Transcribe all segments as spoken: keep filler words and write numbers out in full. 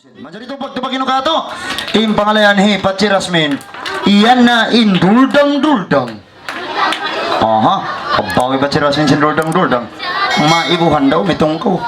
Manjari tupag-tupag inu katu'. In pangalayan hi Patsi Rasmin. Iyan na in duldang-duldang. Aha. Kabawi Patsi Rasmin sin duldang-duldang. Maibuhan daw, mitungku.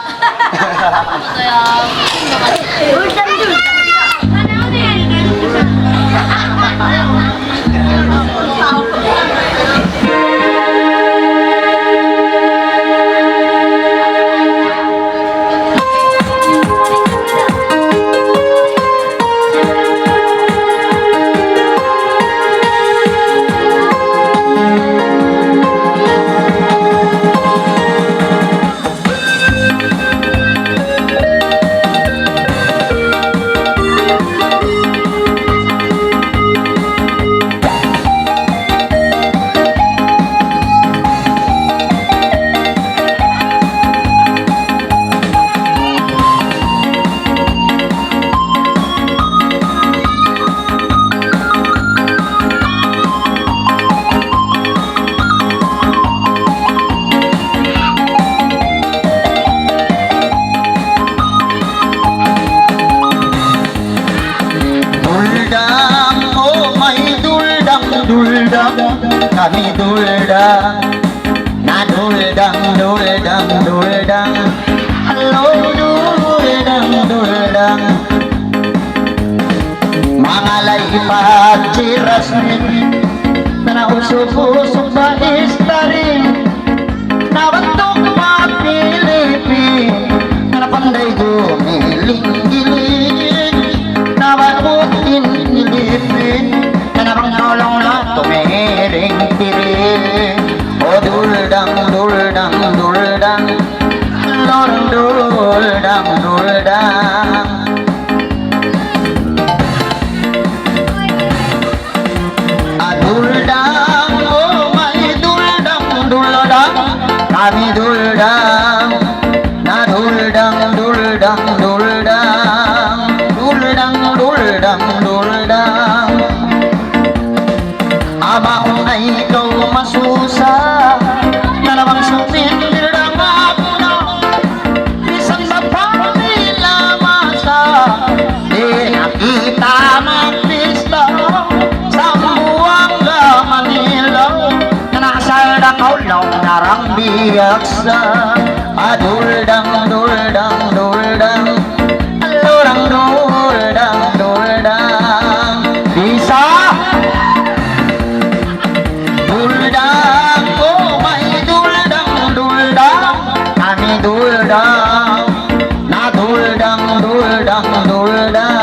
Duldang, oh, may duldang, duldang, kami duldang. Na duldang, duldang, duldang. Hello, duldang, duldang. Manga laipat si Rasmin, na usug-usug ba istarin. Nabantuk pa Pilipin, na panday gumiling-giling. Nabantuk in Pilipin, na bang nolong na tumiring-tiring. O duldang, duldang, duldang, lorong duldang, duldang. A duldang, oh, may duldang, duldang, kami duldang. Na duldang, duldang, duldang, duldang, duldang, duldang. Abaw na ikaw masusa, na namang supindir na mapuna. Bisan ba pa nila masa, di' na kita magpista. Zamboanga, Manila, na nasa na kaulaw na rang biyaksa. A duldang, duldang, duldang, lurang duldang, duldang. Bisa? Duldang, oh, may duldang, duldang, kami duldang. Na duldang, duldang, duldang.